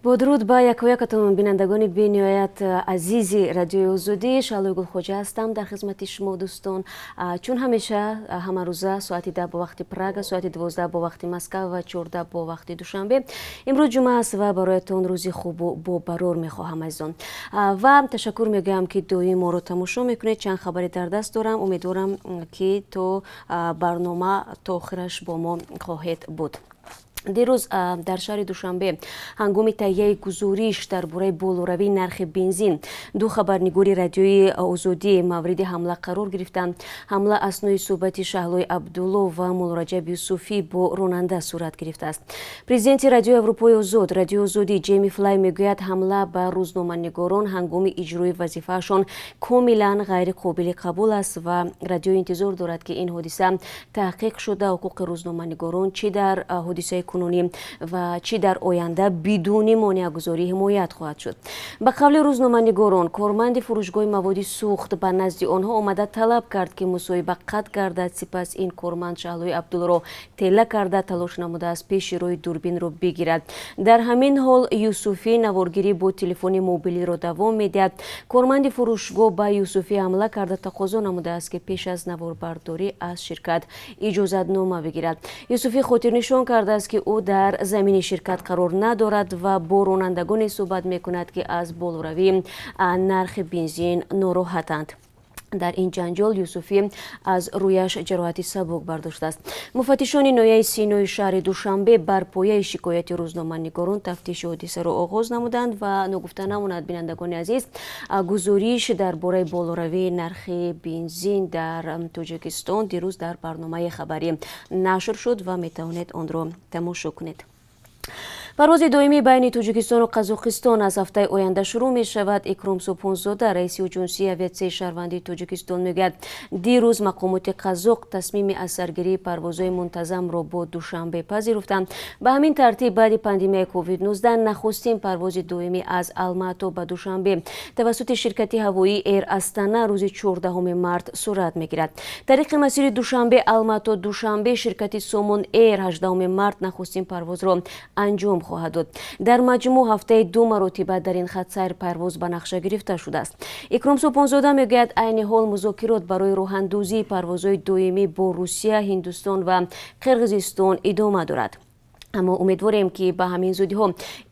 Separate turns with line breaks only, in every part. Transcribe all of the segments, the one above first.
Бо дуруд ба якоякатон, бинандагони бениҳоят азизи Радиои Озодӣ. Шаҳлои Гулхоҷа ҳастам дар хизмати шумо, дӯстон. Чун ҳамеша, ҳамарӯза соати 10 бо вақти Прага, соати 12 бо вақти Москва ва 14 бо вақти Душанбе. Имрӯз ҷумъа аст ва бароятон рӯзи хубу бобарор мехоҳам, азизон, ва ташаккур мегӯям, ки доим моро тамошо мекунед. Чанд хабаре дар даст дорам. Умедворам, ки то барнома то охираш бо мо хоҳед буд. Дирӯз дар шаҳри Душанбе ҳангоми таҳияи гузориш дар бораи болоравии нархи бензин ду хабарнигори Радиои Озодӣ мавриди ҳамла қарор гирифтанд. Ҳамла аснои суҳбати Шаҳлои Абдулло ва Муллораҷаб Юсуфӣ бо ронанда сурат гирифтааст. Президенти Радиои Аврупои Озод, Радиои Озодӣ, Ҷейми Флай мегӯяд, ҳамла ба рӯзноманигорон ҳангоми иҷрои вазифаашон комилан ғайриқобили қабул аст ва радио интизор дорад, ки ин ҳодиса таҳқиқ шуда, ҳуқуқи рӯзноманигорон чӣ дар ҳодисаи кунунӣ ва чӣ дар оянда бидуни монеагузорӣ ҳимоят хоҳад шуд. Ба қавли рӯзноманигорон, корманди фурӯшгоҳи маводи сӯхт ба назди онҳо омада, талаб кард, ки мусоҳиба қатъ гардад. Сипас ин корманд Шаҳлои Абдуллоро тела карда, талош намудааст, пеши роҳи дурбинро бигирад. Дар ҳамин ҳол Юсуфӣ наворгирӣ бо телефони мобилиро давом медиҳад. Корманди фурӯшгоҳ ба Юсуфӣ ҳамла карда, тақозо намудааст, ки пеш аз наворбардорӣ аз ширкат иҷозатнома бигирад. Юсуфӣ хотирнишон кардааст, ки ӯ дар замини ширкат қарор надорад ва бо ронандагоне суҳбат мекунад, ки аз болоравии нархи бензин нороҳатанд. Дар ин ҷанҷол Юсуфӣ аз рӯяш ҷароҳати сабук бардоштааст. Муфаттишони ноҳияи Синои шаҳри Душанбе бар пояи шикояти рӯзноманигорон тафтиши ҳодисаро оғоз намуданд. Ва ногуфта намонад, бинандагони азиз, гузориш дар бораи болоравии нархи бензин дар Тоҷикистон дирӯз дар барномаи хабарӣ нашр шуд ва метавонед онро тамошо кунед. Парвози доимӣ байни Тоҷикистону Қазоқистон аз ҳафтаи оянда шурӯъ мешавад. Икром Субҳонзода, раиси Оҷонсии авиатсияи шаҳрвандии Тоҷикистон, мегӯяд, дирӯз мақомоти қазоқ тасмими аз саргирии парвозҳои мунтазамро бо Душанбе пазируфтанд. Ба ҳамин тартиб, баъди пандемияи COVID-19 нахустин парвози доимӣ аз Алмато ба Душанбе тавассути ширкати ҳавоии Эйр Астана рӯзи 14 март сурат мегирад. Тариқи масири Душанбе, Алмато, Душанбе ширкати Сомон Эйр 18 март нахустин парвозро анҷом хоҳад дод. Дар маҷмӯъ ҳафтаи ду маротиба дар ин хатсайр парвоз ба нақша гирифта шудааст. Икром Субҳонзода мегӯяд, айни ҳол музокирот барои роҳандозии парвозҳои доимӣ бо Русия, Ҳиндустон ва Қирғизистон идома дорад. Аммо умедворем, ки ба ҳамин зудиҳо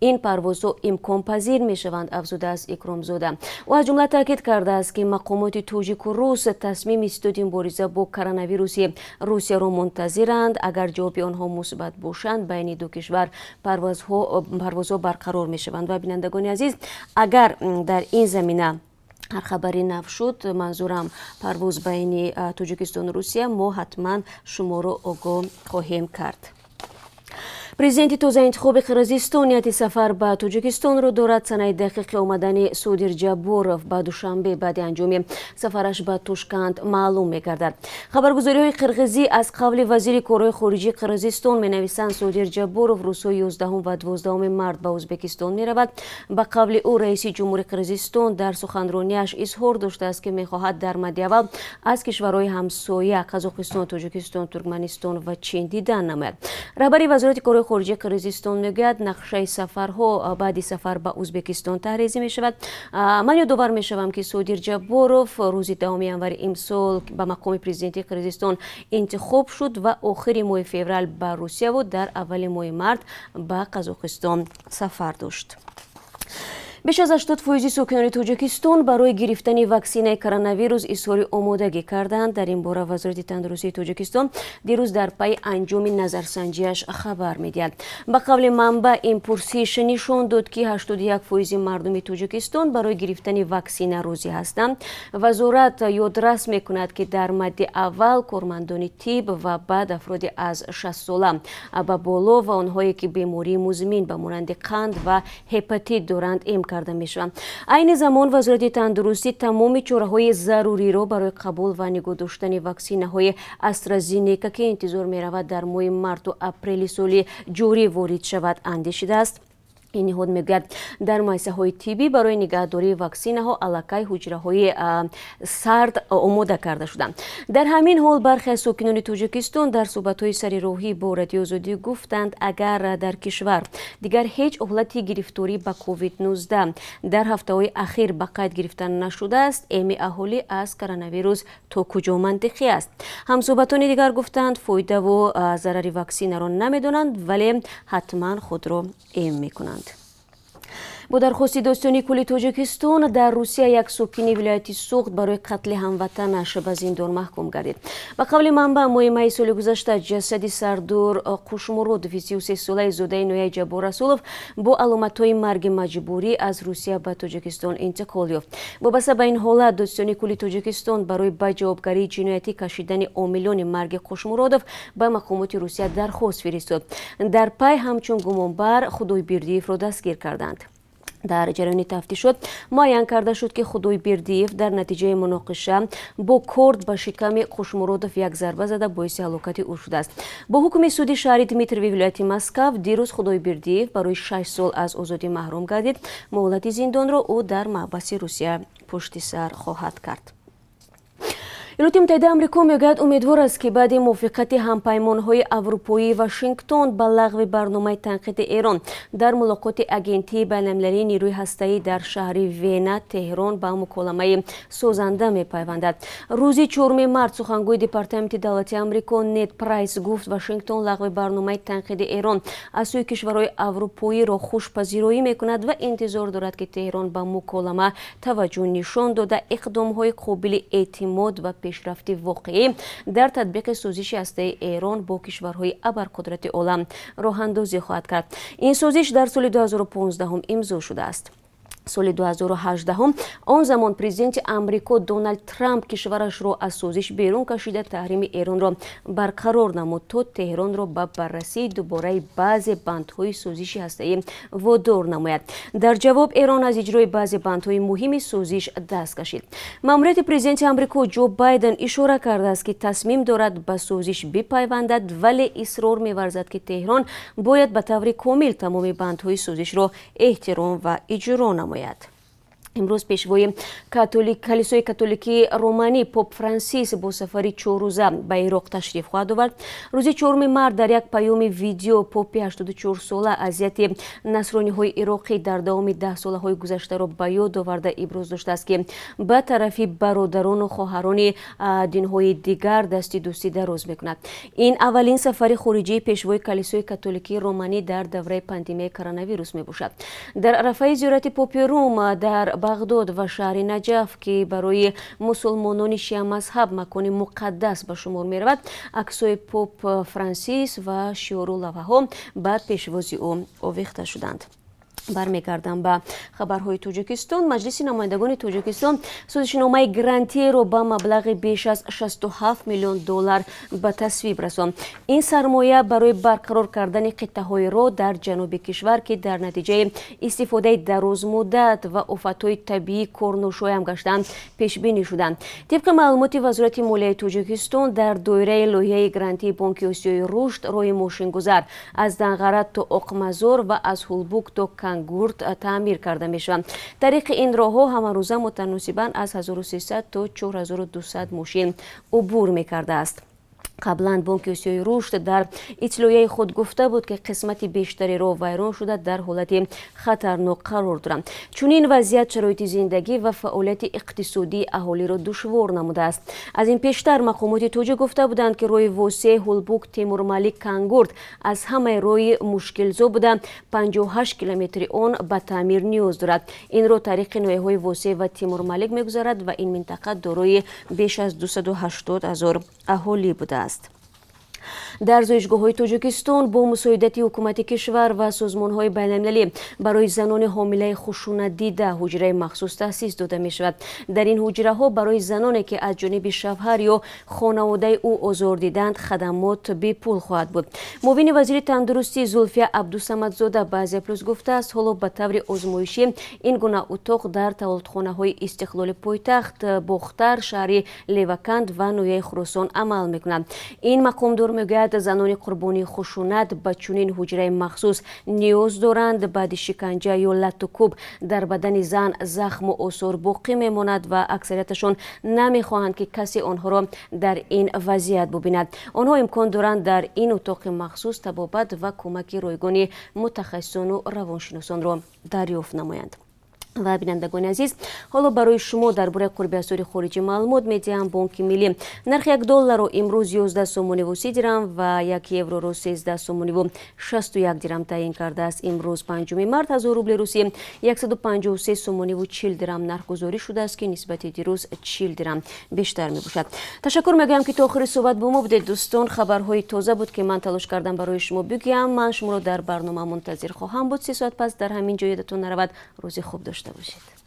ин парвозҳо имконпазир мешаванд, афзудааст Икромзода. Ӯ аз ҷумла таъкид кардааст, ки мақомоти тоҷику рус тасмими ситоди мубориза бо коронавируси Русияро мунтазиранд. Агар ҷавоби онҳо мусбат бошанд, байни ду кишвар парвозҳо барқарор мешаванд. Ва, бинандагони азиз, агар дар ин замина ҳар хабари нав шуд, манзурам парвоз байни Тоҷикистону Русия, мо ҳатман шуморо огоҳ хоҳем кард. Президенти тозаинтихоби Қирғизистон нияти сафар ба Тоҷикистонро дорад. Санаи дақиқи омадани Содир Ҷабборов ба Душанбе баъди анҷоми сафараш ба Тошканд маълум мегардад. Хабаргузориҳои қирғизӣ аз қавли вазири корҳои хориҷии Қирғизистон менависанд, Содир Ҷабборов рӯзҳои 11 ва 12 март ба Ӯзбекистон меравад. Ба қавли ӯ, раиси ҷумҳури Қирғизистон дар суханронияш изҳор доштааст, ки мехоҳад дар мадди аввал аз кишварҳои ҳамсоя Қазоқистон, Тоҷикистон, Туркманистон ва Чин дидан намояд. Раҳбари Вазорати корҳои хориҷии Қирғизистон мегӯяд, нақшаи сафарҳо баъди сафар ба Ӯзбекистон таҳрезӣ мешавад. Ман ёдовар мешавам, ки Содир Ҷабборов рӯзи 10 январи имсол ба мақоми президенти Қирғизистон интихоб шуд ва охири моҳи феврал ба Русияву дар аввали моҳи март ба Қазоқистон сафар дошт. Беш аз 80 фоизи сокинони Тоҷикистон барои гирифтани ваксинаи коронавирус изҳори омодагӣ карданд. Дар ин бора Вазорати тандурустии Тоҷикистон дирӯз дар пайи анҷоми назарсанҷиаш хабар медиҳад. Ба қавли манбаъ, ин пурсиш нишон дод, ки 81 фоизи мардуми Тоҷикистон барои гирифтани ваксина розӣ ҳастанд. Вазорат ёдрас мекунад, ки дар мадди аввал кормандони тиб ва баъд афроди аз 60сола ба боло ва онҳое, ки бемории музмин ба монанди қанд ва ҳепатит доранд, эм карда мешаванд. Айни замон Вазорати тандурустӣ тамоми чораҳои заруриро барои қабул ва нигоҳ доштани ваксинаҳои Астразенека, ки интизор меравад дар моҳи марту апрели соли ҷорӣ ворид шавад, андешидааст. Ин ниҳод мегӯяд, дар муассисаҳои тиббӣ барои нигаҳдории ваксинаҳо аллакай ҳуҷраҳои сард омода карда шуданд. Дар ҳамин ҳол бархе аз сокинони Тоҷикистон дар суҳбатҳои сари роҳӣ бо Радиои Озодӣ гуфтанд, агар дар кишвар дигар ҳеҷ ҳолати гирифторӣ ба COVID-19 дар ҳафтаҳои ахир ба қайд гирифта нашудааст, эми аҳолӣ аз коронавирус то куҷо мантиқӣ аст? Ҳамсӯҳбатони дигар гуфтанд, фоидаву зарари ваксинаро намедонанд, вале ҳатман худро эм мекунанд. Бо дархости Додситонии кулли Тоҷикистон дар Русия як сокини вилояти Суғд барои қатли ҳамватанаш ба зиндон маҳкум гардид. Ба қавли манбаъ, моҳи майи соли гузашта ҷасади Сардор Қушмуродови 33-солаи зодаи ноҳияи Ҷаббор Расулов бо аломатҳои марги маҷбурӣ аз Русия ба Тоҷикистон интиқол ёфт. Вобаста ба ин ҳолат Додситонии кулли Тоҷикистон барои ба ҷавобгарии ҷиноятӣ кашидани омилони марги Қушмуродов ба мақомоти Русия дархост фиристод. Дар пай ҳамчун гумонбар Худойбердиевро дастгир карданд. Дар ҷараёни тафтишот муайян карда шуд, ки Худойбердиев дар натиҷаи муноқиша бо корд ба шиками Қушмуродов як зарба зада, боиси ҳалокати ӯ шудааст. Бо ҳукми суди шаҳри Дмитрови вилояти Москав дирӯз Худойбердиев барои 6 сол аз озодӣ маҳрум гардид. Муҳлати зиндонро ӯ дар маҳбаси Русия пушти сар хоҳад кард. Иёлоти Муттаҳидаи Амрико мегӯяд, умедвор аст, ки баъди мувофиқати ҳампаймонҳои аврупоии Вашингтон ба лағви барномаи танқиди Эрон дар мулоқоти Агентии байналмилалии нерӯи ҳастаӣ дар шаҳри Вена, Теҳрон ба муколамаи созанда мепайвандад. Рӯзи 4 март сухангӯи Департаменти давлатии Амрико Нед Прайс гуфт, Вашингтон лағви барномаи танқиди Эрон аз сӯи кишварҳои аврупоиро хушпазироӣ мекунад ва интизор дорад, ки Теҳрон ба муколама таваҷҷӯҳ нишон дода, иқдомҳои қобили эътимод ва пешрафти воқеӣ дар татбиқи созиши ҳастаи Эрон бо кишварҳои абарқудрати олам роҳандозӣ хоҳад кард. Ин созиш дар соли 2015 имзо шудааст. Соли 2018 он замон президенти Амрико Доналд Трамп кишварашро аз созиш берун кашида, таҳрими Эронро барқарор намуд, то Теҳронро ба баррасии дубораи баъзе бандҳои созиши ҳастаӣ водор намояд. Дар ҷавоб Эрон аз иҷрои баъзе бандҳои муҳими созиш даст кашид. Маъмурияти президенти Амрико Ҷо Байден ишора кардааст, ки тасмим дорад ба созиш бипайвандад, вале исрор меварзад, ки Теҳрон бояд ба таври комил тамоми бандҳои созишро эҳтиром ва иҷро намояд. Имрӯз пешвои калисои католикии романӣ поп Франсис бо сафари 4 рӯза ба Ироқ ташриф хоҳад овард. Рӯзи 4 март дар як паёми видео попи 84-сола азияти насрониҳои ироқӣ дар давоми 10 солаҳои гузаштаро ба ёд оварда, иброз доштааст, ки ба тарафи бародарону хоҳарони динҳои дигар дасти дӯстӣ дароз мекунад. Ин аввалин сафари хориҷии пешвои калисои католикии романӣ дар давраи пандемияи коронавирус мебошад. Дар арафаи зиёрати попи Рум дар Бағдод ва шаҳри Наҷаф, ки барои мусулмонони шиамазҳаб макони муқаддас ба шумор меравад, аксҳои поп Франсис ва шиору лавҳаҳо ба пешвози ӯ овехта шуданд. Бармегардам ба хабарҳои Тоҷикистон. Маҷлиси намояндагони Тоҷикистон созишномаи грантиеро ба маблағи беш аз 67 миллион доллар ба тасвиб расонд. Ин сармоя барои барқарор кардани қитъаҳои роҳ дар ҷануби кишвар, ки дар натиҷаи истифодаи дарозмуддат ва офатҳои табиӣ корношоям гаштаанд, пешбинӣ шуданд. Тибқи маълумоти Вазорати молияи Тоҷикистон, дар доираи лоиҳаи грантии Бонки Осиёи рушд роҳи мошингузар аз Данғара то Оқмазор ва аз Ҳулбук то Кангурт таъмир карда мешаванд. Тариқи ин роҳҳо ҳамарӯза мутаносибан аз 1300 то 4200 мошин убур мекардааст. Қаблан Бонки Осиёи рушд дар иттилоияи худ гуфта буд, ки қисмати бештари роҳ вайрон шуда, дар ҳолати хатарнок қарор доранд. Чунин вазъият шароити зиндагӣ ва фаъолияти иқтисодии аҳолиро душвор намудааст. Аз ин пештар мақомоти тоҷик гуфта буданд, ки роҳи Восе, Ҳулбук, Темурмалик, Кангурт аз ҳамаи роҳи мушкилзо буда, 58 километри он ба таъмир ниёз дорад. Ин роҳ тариқи ноҳияҳои Восе ва Темурмалик мегузарад ва ин минтақа дорои беш аз 280 ҳазор аҳолӣ будааст. Дар зоишгоҳҳои Тоҷикистон бо мусоидати ҳукумати кишвар ва созмонҳои байналмилалӣ барои занони ҳомилаи хушунатдида ҳуҷраи махсус таъсис дода мешавад. Дар ин ҳуҷраҳо барои заноне, ки аз ҷониби шавҳар ё хонаводаи ӯ озор диданд, хадамот бепул хоҳад буд. Муовини вазири тандурустӣ Зулфия Абдусамадзода ба Азия Плюс гуфтааст, ҳоло ба таври озмоишӣ ин гуна утоқ дар таваллудхонаҳои Истиқлоли пойтахт, Бохтар, шаҳри Леваканд ва ноҳияи Хуросон амал мекунад. Ин мақомдор Мегӯяд, занони қурбонии хушунат ба чунин ҳуҷраи махсус ниёз доранд. Баъди шиканҷа ё латту кӯб дар бадани зан захму осор боқӣ мемонад ва аксарияташон намехоҳанд, ки касе онҳоро дар ин вазъият бубинад. Онҳо имкон доранд дар ин утоқи махсус табобат ва кӯмаки ройгони мутахассисону равоншиносонро дарёфт намоянд. Ва, бинандагони азиз, ҳоло барои шумо дар бораи қурби асъори хориҷӣ маълумот медиҳам. Бонки Миллӣ нархи 1 долларро имрӯз 11 сомониву 30 дирам ва 1 евроро 13 сомониву 61 дирам таъин кардааст. Имрӯз, 5 март, 1000 рубли русӣ 153 сомониву 40 дирам нархгузорӣ шудааст, ки нисбати дирӯз 40 дирам бештар мебошад. Ташаккур мегӯям, ки то охири суҳбат бо мо будед. Дӯстон, хабарҳои тоза буд, ки ман талош кардам барои шумо бигӯям. Ман шуморо дар барнома мунтазир хоҳам буд 3 соат пас дар ҳамин ҷо. Ёдатон наравад, рӯзи хуб дошта бошед.